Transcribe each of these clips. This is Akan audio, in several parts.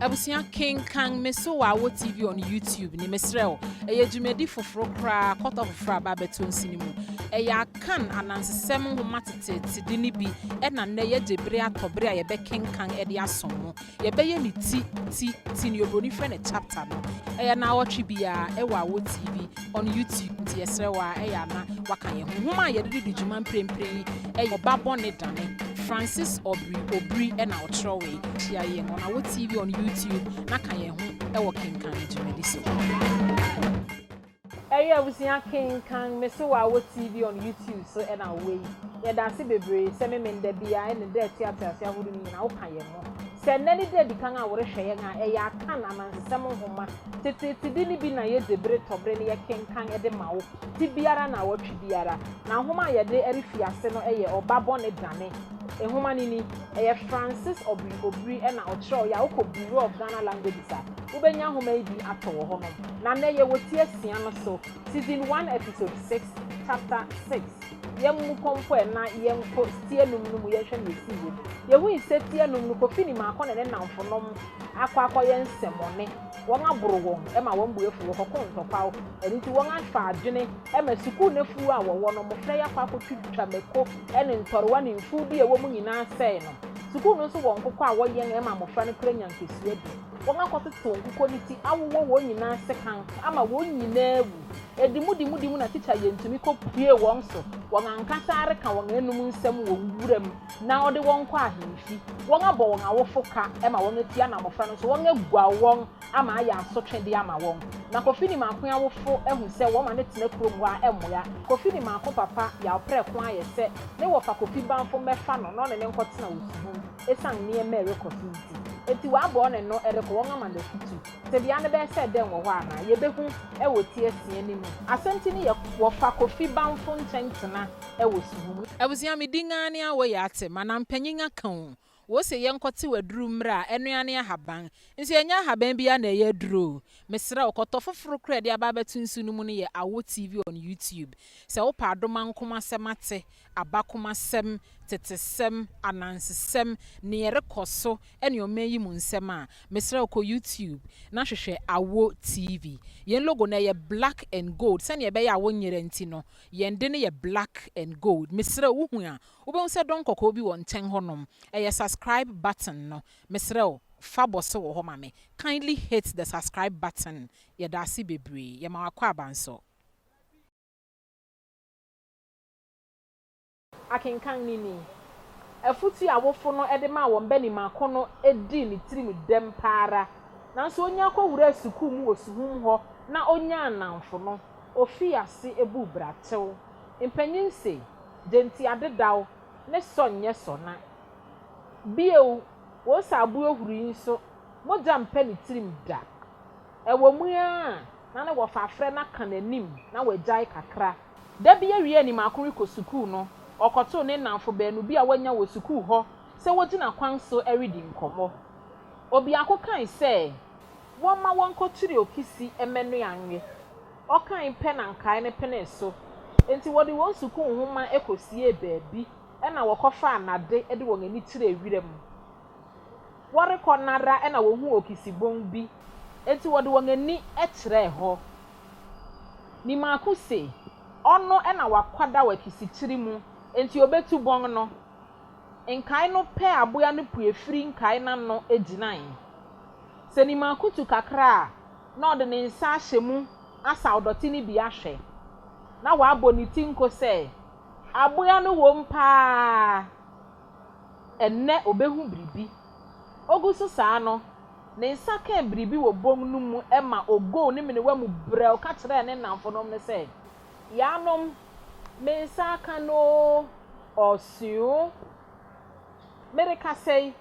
Abusua kenkan me so wɔ Awɔ TV on YouTube ni mesrɛ wo. Ɛyɛ dwumadi foforo koraa, kɔtɔ foforo a aba abɛto nsi no mu. Ɛyɛ Akan anansesɛm nhoma teteete de no bi na nnɛ yɛagye bere atɔ bere a yɛbɛkenkan de asom mo. Yɛbɛyɛ no ti, ti, ti, nea obroni frɛ no chapter no. Ɛyɛ naawɔtwe biara ɛwɔ Awɔ TV on YouTube nti yɛsrɛ wo a ɛyɛ a na waka yɛn ho. Nhoma a yɛde redi dwuma mprempren yi yɛ Ɔba Bɔne Dane, Francis Aubrey Obiri na ɔkyerɛwee. Hyia yɛn on Awɔ TV on YouTube na ka yɛn ho wɔ Kenkan dwumadi so. Ɛyɛ abusua kenkan me so wɔ Awɔ TV on YouTube so ɛna wɔ yi. Yɛda ase bebree sɛ Memenda biara ɛne da atuatoaso ahorow no nyinaa woka yɛn ho. Sɛ nnɛ ne da adi kan a worehwɛ yɛn a, ɛyɛ Akan anansesɛm nhoma teteete de no bi na yegye bere tɔ bere no yɛkenkan de ma wo ti biara naawɔtwe biara. Na nhoma a yɛde refi ase no yɛ Ɔba Bɔne Dane. Nhoma no ni. Ɛyɛ Francis Obiri Obiri na ɔkyerɛwee a wokɔ Bureau of Ghana Languages a, wobenya nhoma yi bi atɔ wɔ hɔnom. Na nnɛ yɛwɔ ti asia no so, Season One Episode Six, Chapter Six. Yɛmmu kɔmpɔ ɛ na yɛnkɔ ti anum no mu yɛnhwɛ nea esii wom. Yehui sɛ ti anum no, Kofi Nimako ne ne nnamfonom akɔ akɔyɛ nsɛmmɔne. Wɔaboro wɔn ma wɔn bo afuw, wɔkɔko ntɔkwaw. Ɛno nti wɔafa adwene ma sukuu no afuw a wɔwɔ no, mmofra yi akɔ akotwitwa mako ne ntɔrewa ne mfuw bi a ɛwɔ mu nyinaa sɛe no. Sukuu no nso wɔ nkokɔ a wɔyɛn ma mmofra no kura nya nkesua bi. Wɔakɔtetew nkokɔ no ti awowɔ wɔn nyinaa sekan ama wɔn nyinaa awu. Edi mu di mu di mu na tikya Yentumi kɔpue wɔn so, wɔn ankasa reka wɔn anom nsɛm wɔ wuram na ɔde wɔn kɔ ahemfi. Wɔabɔ wɔn awofo ka ma wɔatua na mmofra no nso wɔaguaw wɔn ama ayɛ asotwe de ama wɔn. Na Kofi Nimako awofo ahu sɛ wɔma no tena kurom hɔ a ɛmmoa. Kofi Nimako papa Yaw Prɛko ayɛ sɛ ne wɔfa Kofi Bamfo mmɛfa no na ɔne no nkɔtena Osuhum esiane nneɛma a ɛrekɔ so nti. Enti wɔabɔ ɔne no rekɔ, wɔama no afutu. Tebea no bɛyɛ sɛ dɛn wɔ hɔ anaa? Yebehu wɔ ti asia no mu. Asɛmti no yɛ Wɔfa Kofi Bamfo Nkyɛn Tena wɔ Suhum. Abusua me din ara ne Awoye Ate ma na mpanyin aka o. Wose yɛnkɔtew aduru mmra a, ɛno ara ne ahaban. Nso ɛnyɛ ahaban biara na ɛyɛ aduru o. Mesrɛ wo, kɔtɔ foforo koraa a yɛde aba abɛto nsu no mu no yɛ Awo TV on YouTube. Sɛ wopɛ adomankomasɛm ate, abakomasɛm, tetesɛm, anansesɛm, nea ɛrekɔ so ne ɔman yi mu nsɛm a, mesrɛ wo kɔ YouTube na hwehwɛ Awo TV. Yɛn logo no ɛyɛ black and gold, sɛnea ɛbɛyɛ a wonyera nti no, yɛn de no yɛ black and gold. Mesrɛ wo, wuhu a, wobɛhu sɛ dɔn kɔkɔɔ bi wɔ nkyɛn hɔnom, ɛyɛ subscribe button no. Mesrɛ wo, fa bɔ so wɔ hɔ ma me. Kindly hit the subscribe button. Yɛda ase bebree. Yɛma wo akwaaba nso. Akenkan no ni. Afotu a awofo no de maa wɔn ba Nimako no dii ne tirim dɛm pa ara. Nanso onya kowuraa sukuu mu wɔ suhum hɔ na onyaa nnamfo no, ofii ase buu bratew. Mpanyin se, Gye adedaw ne sɔ nyɛ sɔ na. Bio, wose aboa huru yi nso, mogya mpɛ ne tirim da. Ɛwɔ mu ara a, na ne wɔfa afrɛ no aka n'anim na wagyae kakra. Da bi awia a Nimako rekɔ sukuu no, ɔkɔtoo ne nnamfo baanu bi a wanya wɔ sukuu hɔ sɛ wogyina kwan so redi nkɔmmɔ. Obiako kae sɛ wɔmma wɔnkɔkyere okisi mmɛnoa nwe. Ɔkae pɛ na nkae no penee so. Enti wɔde wɔn sukuu nhoma kosiee baabi na wɔkɔfaa nnade de wɔn ani kyerɛɛ wiram. Wɔrekɔ no ara na wohuu okisibon bi, enti wɔde wɔn ani kyerɛɛ hɔ. Nimako se, ɔno na wakwadaw akisikyiri mu, enti obetu bɔn no. Nkae no pɛɛ aboa no pue firi nkae no ano gyinae. Sɛ Nimako tu kakra a, na ɔde ne nsa ahyɛ mu asaw dɔte no bi ahwɛ. Na wabɔ ne ti nko sɛ, Aboa no wom paa! Ɛnnɛ obehu biribi. Ogu so saa no, ne nsa kaa biribi wɔ bon no mu ma ogow ne menewa mu brɛoo ka kyerɛɛ ne nnamfonom no sɛ, Yaanom, me nsa aka no oo, ɔɔseoo. Merekasa yi,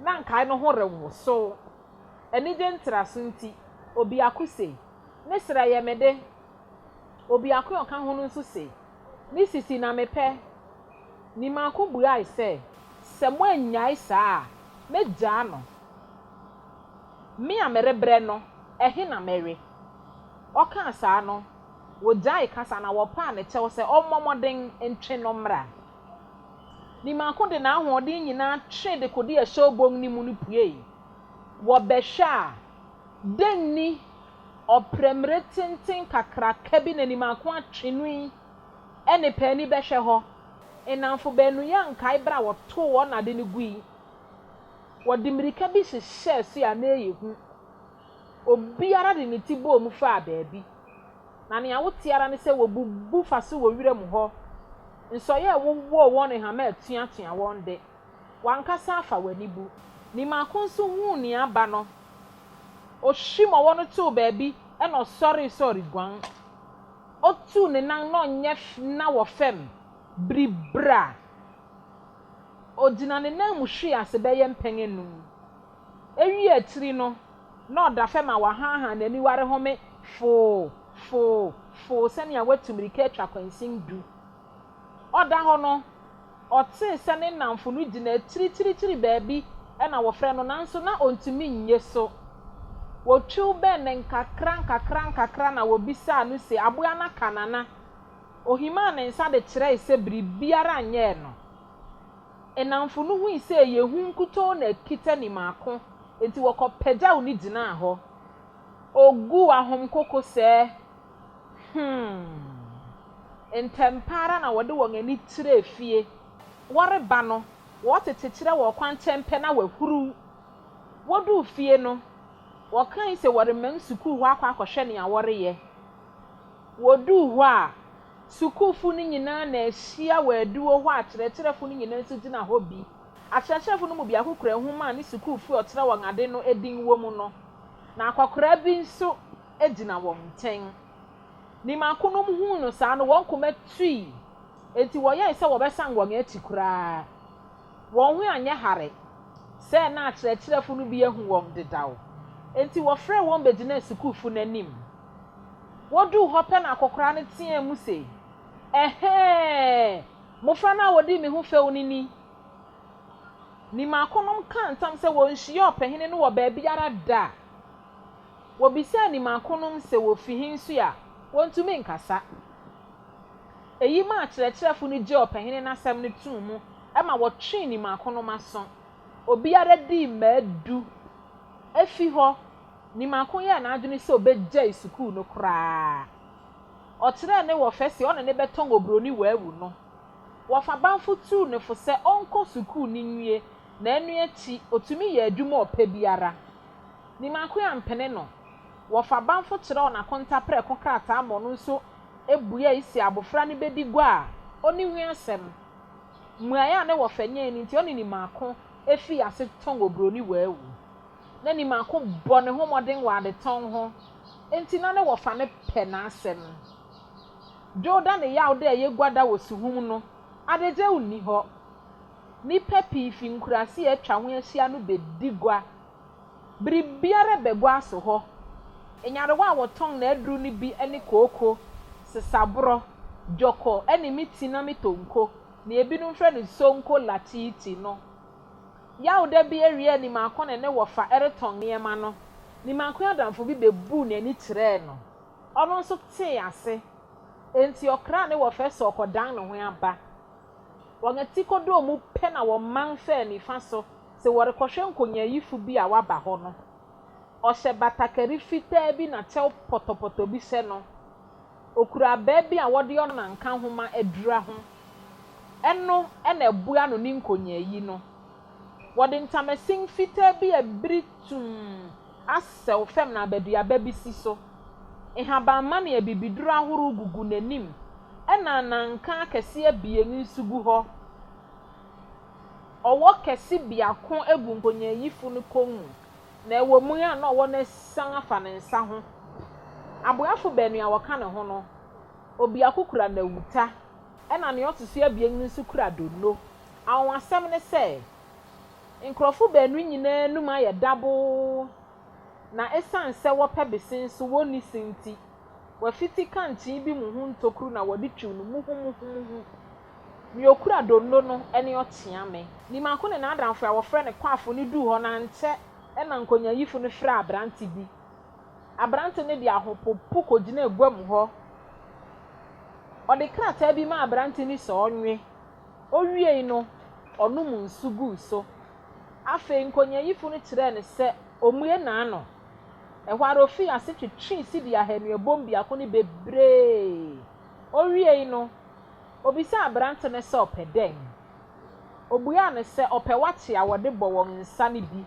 na nkae no ho rewosow. Anigye ntraso nti, obiako se, Ne srɛ yɛ me de. Obiako a ɔka ho no nso se, Ne sisi na mepɛ. Nimako buae sɛ, Sɛ moannyae saa a, megyaa no. Me a merebrɛ no, ɛhe na mɛwe? Ɔkaa saa no, wogyaee kasa na wɔpaa no kyɛw sɛ ɔmmɔ mmɔden ntwe no mmra. Nimako de n'ahoɔden nyinaa twee dekode a ɛhyɛ obon no mu no puei. Wɔbɛhwɛ a, dɛn ni? Ɔprɛmire tenten kakraka bi na Nimako atwe no yi ne paani bɛhwɛ hɔ. Nnamfo baanu yi ankae bere a wɔtow wɔn ade no gui. Wɔde mmirika bi hyehyɛɛ so a na ɛyɛ hu. Obiara de ne ti bɔɔ mu faa baabi. Na nea wote ara ne sɛ wobubu fa so wɔ wiram hɔ. Nsɔe a ɛwowɔɔ wɔn ne nhama a ɛtuatua wɔn de, w'ankasa afa w'ani bu. Nimako nso huu nea aba no. Ohwim ɔwɔ no too baabi na ɔsɔree sɛ ɔreguan. Otuu ne nan na ɔnyɛ na wɔ fam biribira. Ogyina ne nan mu hwee ase bɛyɛ mpɛn anum. Ewie akyiri no, na ɔda fam a wahaahaa n'aniwa rehome foo, foo, foo sɛnea watu mmirika atwa kwansin du. Ɔda hɔ no, ɔtee sɛ ne nnamfo no gyina akyirikyirikyiri baabi na wɔfrɛ no nanso na ontumi nnye so. Wotwiw bɛn no nkakrankakra-nkakra na wobisaa no se aboa no aka no ana. Ohimaa ne nsa de kyerɛe sɛ biribiara nyɛɛ no. Nnamfo no hui sɛ ɛyɛ hu nkutoo na akita Nimako, enti wɔkɔpagyaw no gyinaa hɔ. Oguu ahomkoko sɛɛ, Hmm. Ntɛmpa ara na wɔde wɔn ani kyerɛɛ fie. Wɔreba no, wɔtete kyerɛ wɔ ɔkwankyɛn pɛ na wɔahuruw. Woduu fie no, wɔkae sɛ wɔreman sukuu hɔ akɔ akɔhwɛ nea wɔreyɛ. Woduu hɔ a, sukuufo no nyinaa na ahyia wɔ adiwo hɔ a akyerɛkyerɛfo no nyinaa nso gyina hɔ bi. Akyerɛkyerɛfo no mu biako kura nhoma a ne sukuufo a ɔkyerɛ wɔn ade no din wom no, na akwakoraa bi nso gyina wɔn nkyɛn. Nimakonom huu no saa no, wɔn koma tui, enti wɔyɛe sɛ wɔbɛsan wɔn akyi koraa. Wɔn ho anyɛ hare sɛ na akyerɛkyerɛfo no bi ahu wɔn dedaw, enti wɔfrɛɛ wɔn begyinaa sukuufo no anim. Woduu hɔ pɛ na akwakoraa no teɛɛ mu se, Ɛhɛɛ! Mmofra no a wodii me ho fɛw no ni! Nimakonom kaa ntam sɛ wonhyia ɔpanyin no wɔ baabiara da. Wobisaa Nimakonom se wofi he nso a, wontumi nkasa. Eyi maa akyerɛkyerɛfo no gyee ɔpanyin no asɛm no too mu ma wɔtwee Nimakonom aso. Obiara dii mmaa du. Efi hɔ, Nimako yɛɛ n'adwene sɛ obegyae sukuu no koraa. Ɔkyerɛɛ ne wɔfa se ɔne no bɛtɔn oburoni waawu no. Wɔfa Bamfo tuu no fo sɛ ɔnkɔ sukuu no nwie na ɛno akyi otumi yɛ adwuma a ɔpɛ biara. Nimako ampene no. Wɔfa Bamfo kyerɛw n'akonta prɛko krataa ma ɔno nso buae se abofra no bedi gua a onni ho asɛm. Mmuae a ne wɔfa nyae no nti ɔne Nimako fii ase tɔn oburoni waawu. Na Nimako bɔ ne ho mmɔden wɔ adetɔn ho, enti na ne wɔfa no pɛ n'asɛm. Dwoda ne Yawda a ɛyɛ guada wɔ Suhum no, adagyew nni hɔ. Nnipa pii fi nkuraase a atwa ho ahyia no bedi gua. Biribiara ba gua so hɔ. Nyarewa a wɔtɔn n'aduru no bi ne kooko, sesaborɔ, dwɔkɔ ne me ti na me tonko, nea ebinom frɛ no sonko lachichi no. Yawda bi awia a Nimako ne ne wɔfa retɔn nneɛma no, Nimako adamfo bi bebuu n'ani kyerɛɛ no. Ɔno nso tee ase. Enti ɔkraa ne wɔfa sɛ ɔkɔdan ne ho aba. Wɔn ati kɔdɔɔ mu pɛ na wɔman faa nifa so sɛ wɔrekɔhwɛ nkonyaayifo bi a waba hɔ no. Ɔhyɛ batakari fitaa bi na kyɛw pɔtɔpɔtɔ bi hyɛ no. Okura abaa bi a wɔde ɔnanka nhoma adura ho. Ɛno na ɛboa no ne nkonyaayi no. Wɔde ntamasin fitaa bi a biri tumm asɛw fam na abaduaba bi si so. Nhabamma ne abibiduru ahorow gugu n'anim, ɛnna ananka akɛse abien nso gu hɔ. Ɔwɔ kɛse biako gu nkonyaayifo no kɔn mu, na ɛwɔ mu a na ɔwɔ no asian afa ne nsa ho. Aboafo baanu a wɔka ne ho no, obiako kura nnawuta, ɛnna nea ɔto so abien no nso kura donno. Anwonwasɛm ne sɛ, nkurɔfo baanu nyinaa anum ayɛ daboo, na esiane sɛ wɔpɛ bese nso wonni se nti, wɔafiti kankyee bi mu ho ntokuru na wɔde twiw no muhumuhumuhu. Nea okura donno no ne ɔkyeame. Nimako ne n'adamfo a wɔfrɛ no Kwafo no duu hɔ no, ankyɛ na nkonyaayifo no frɛɛ aberante bi. Aberante no de ahopopo kogyinaa guam hɔ. Ɔde krataa bi maa aberante no sɛ ɔnwe. Owiei no, ɔnom nsu guu so. Afei nkonyaayifo no kyerɛɛ no sɛ Ommue n'ano. Ɛhɔ ara ofii ase twetwee sidi ahannuabom biako no bebree. Owiei no, obisaa aberante no sɛ ɔpɛ dɛn. Obuaa no sɛ ɔpɛ wakye a wɔde bɔ wɔn nsa no bi.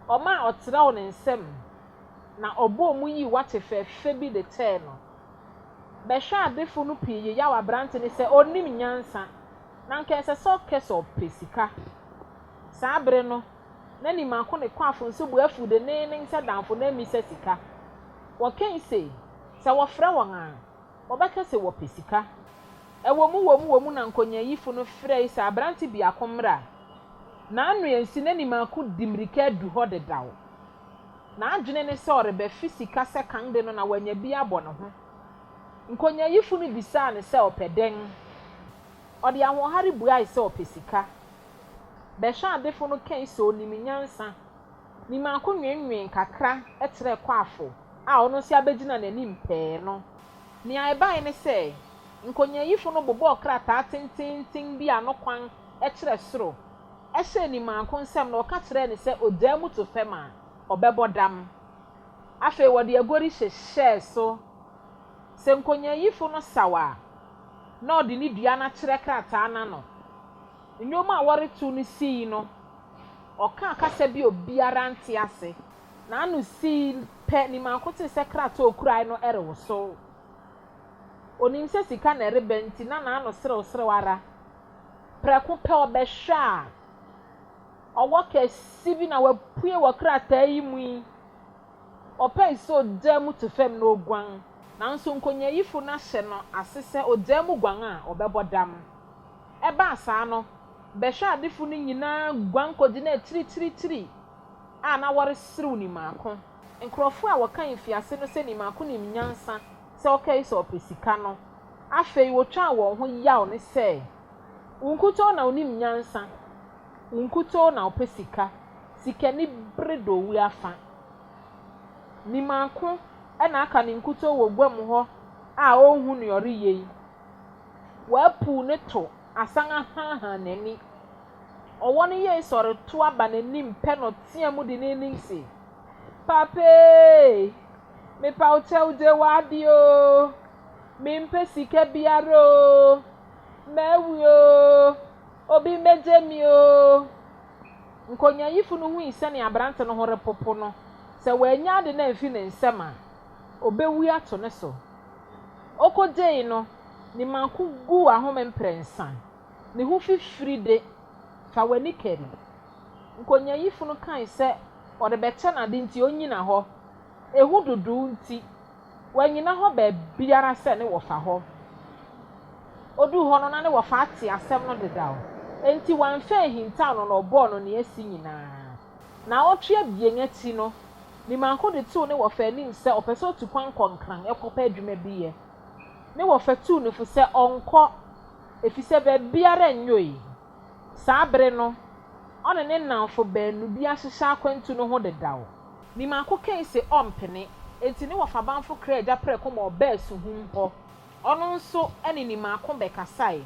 Ɔmaa ɔtrɛw ne nsam, na ɔbɔɔ mu yii wakye fɛfɛ bi de kyɛɛ no. Bɛhwɛadefo no pii yeyaw aberante no sɛ onnim nyansa, na anka ɛsɛ sɛ ɔka sɛ ɔpɛ sika. Saa bere no, na Nimako ne Kwafo nso bo afuw denneennen sɛ damfo no ammisa sika. Wɔkae se, sɛ wɔfrɛ wɔn a, wɔbɛka se wɔpɛ sika. Ɛwɔ mu wɔ mu wɔ mu na nkonyaayifo no frɛe sɛ aberante biako mmra. N'ano ansi na Nimako di mmirika adu hɔ dedaw. N'adwene ne sɛ ɔrebɛfe sika sɛ kan de no na wanya bi abɔ ne ho. Nkonyaayifo no bisaa no sɛ ɔpɛ dɛn. Ɔde ahoɔhare buae sɛ ɔpɛ sika. Bɛhwɛadefo no kae sɛ onim nyansa. Nimako nwenwee kakra kyerɛɛ Kwafo a ɔno nso abegyina n'anim pɛɛ no. Nea ɛbae ne sɛ, nkonyaayifo no bobɔɔ krataa tenteenten bi a ano kwan kyerɛ soro hyɛɛ Nimako nsam na wɔka kyerɛɛ no sɛ ogyaa mu to fam a, ɔbɛbɔ dam. Afei wɔde aguori hyehyɛɛ so. Sɛ nkonyaayifo no saw a, na ɔde ne dua no akyerɛ krataa no ano. Nnwom a wɔretow no sii no, ɔkaa kasa bi a obiara nte ase. N'ano sii pɛ, Nimako tee sɛ krataa a okurae no rewosow. Onim sɛ sika na ɛreba nti, na n'ano serewserew ara. Prɛko pɛ ɔbɛhwɛ a, ɔwɔ kɛse bi na wapue wɔ krataa yi mu yi. Ɔpɛe sɛ ogyaa mu to fam na oguan, nanso nkonyaayifo no ahyɛ no ase sɛ ogyaa mu guan a, ɔbɛbɔ dam. Ɛbaa saa no, bɛhwɛadefo no nyinaa guan kogyinaa akyirikyirikyiri a na wɔreserew Nimako. Nkurɔfo a wɔkae mfiase no sɛ Nimako nim nyansa sɛ ɔkae sɛ ɔpɛ sika no, afei wotwaa wɔn ho yaw no sɛ, Wo nkutoo na wunim nyansa, wo nkutoo na wopɛ sika, sikanibere dɔ owu afa. Nimako na aka ne nkutoo wɔ guam hɔ a onhu nea ɔreyɛ yi. Wapuw ne to asan ahaahaa n'ani. Ɔwɔ no yɛe sɛ ɔretow aba n'anim pɛ na ɔteɛɛ mu denneennen se, Paapa ee! Mepa wo kyɛw gye w'ade oo! Mempɛ sika biara oo! Mawu oo! Obi mmegye me oo! Nkonyaayifo no hui sɛnea aberante no ho repopo no, sɛ wannya ade no amfi ne nsam a, obewu ato ne so. Okogyei no, ne mako guu ahome mprɛnsa. Ne ho fifiri de, fa w'ani kari. Nkonyaayifo no kae sɛ ɔrebɛkyɛ no ade nti onnyina hɔ. Ehu dodow nti, wannyina hɔ baabiara sɛ ne wɔfa hɔ. Oduu hɔ no, na ne wɔfa ate asɛm no dedaw, enti wamfa anhintaw no na ɔbɔɔ no nea asi nyinaa. Naawɔtwe abien akyi no, Nimako de too ne wɔfa anim sɛ ɔpɛ sɛ otu kwan kɔ Nkran kɔpɛ adwuma bi yɛ. Ne wɔfa tuu no fo sɛ ɔnkɔ efisɛ baabiara nnwoe. Saa bere no, ɔne ne nnamfo baanu bi ahyehyɛ akwantu no ho dedaw. Nimako kae se ɔmpene, enti ne wɔfa bamfo kraa agya prɛko ma ɔbaa suhum hɔ. Ɔno nso ne Nimako bɛkasae,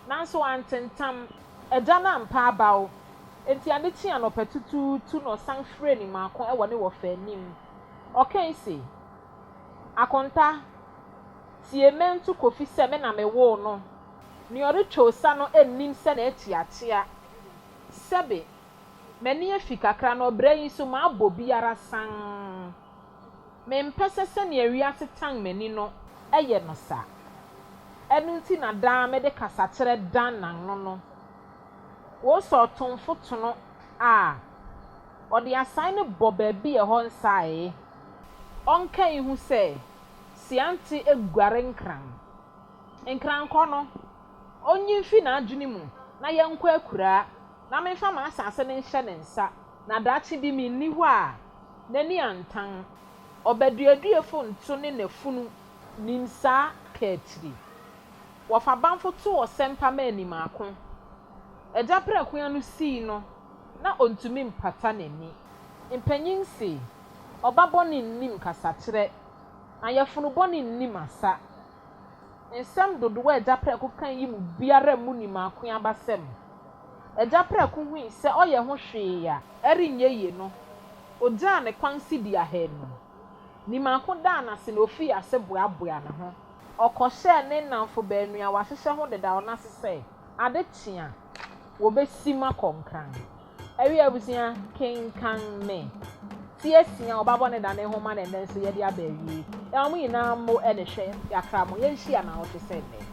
nanso wantentam. Agya no ampa abaw, enti ade kyee anɔpa tutuutu na ɔsan frɛɛ Nimako wɔ ne wɔfa anim. Ɔkae se, Akonta, tie Mentu Kofi sɛ me na mewoo no. Nea ɔretwa osa no nnim sɛ n'akyi akyea. Sɛbe, m'ani afi kakra na ɔbra yi nso mabɔ biara sann. Mempɛ sɛ sɛnea wiase tan m'ani no yɛ no sa. Ɛno nti na daa mede kasakyerɛ dannan no no. Wosɔ ɔtomfo tono a, ɔde asan no bɔ baabi a ɛhɔ nsaee. Ɔnka nhu sɛ Siante aguare nkran. Nkrankɔ no, onyi mfi n'adwene mu na yɛnkɔ akuraa na memfa m'asase no nhyɛ ne nsa na daakye bi minni hɔ a, n'ani antan. Ɔbaduaduafo nto ne n'afunu nim saa kaakyire. Wɔfa bamfo too ɔsɛmpa ma animako. Agya prɛko ano sii no, na ontumi mpata n'ani. Mpanyin se, ɔba bɔne nnim kasakyerɛ, na yafunu bɔne nnim asa. Nsɛm dodow a Agya Prɛko kae yi mu biara mmu Nimako abasɛm. Agya Prɛko hui sɛ ɔyɛ ho hwee a, ɛrenyɛ yie no, Ogyaa ne kwan sidi 200. Nimako daa no ase na ofii ase boaboaa ne ho. Ɔkɔhyɛɛ ne nnamfo baanu a wɔahyehyɛ ho dedaw no ase sɛ ade kye a, wobesim akɔ Nkran. Awiei abusua, kenkan me ti asia a Ɔba Bɔne Da ne nhoma na ɛnnɛ nso yɛde aba awiei. Yɛma mo nyinaa mmo ne hwɛ, yɛakra mo, yɛnhyia naawɔtwe sɛ nnɛ.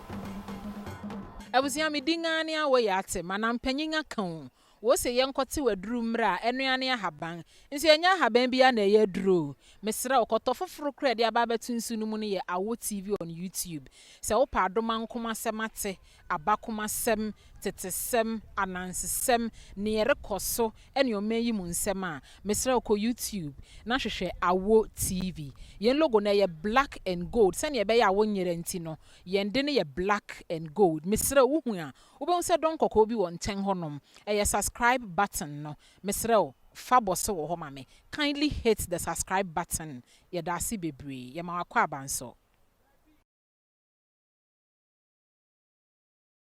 Abusua, me din ara ne Awoye Ate, Manampanyin aka o, Wose yɛnkɔtew aduru mmra a, ɛno ara ne ahaban. Nso ɛnyɛ ahaban biara na ɛyɛ aduru o. Mesrɛ wo, kɔtɔ foforo koraa a ɛde aba abɛto nsu no mu no yɛ Awo TV on YouTube. Sɛ wopɛ adomankomasɛm ate, abakomasɛm, tetesɛm, anansesɛm, nea ɛrekɔ so ne ɔman yi mu nsɛm a, mesrɛ wo kɔ YouTube na hwehwɛ Awo TV. Yɛn logo no ɛyɛ black and gold, sɛnea ɛbɛyɛ a wonyera nti no, yɛn de no yɛ black and gold. Mesrɛ wo, wuhu a, Wobɛhu sɛ dɔn kɔkɔɔ bi wɔ nkyɛn hɔnom. Ɛyɛ subscribe button no. Mesrɛ wo, fa bɔ so wɔ hɔ ma me. Kindly hit the subscribe button. Yɛda ase bebree. Yɛma wo akwaaba nso.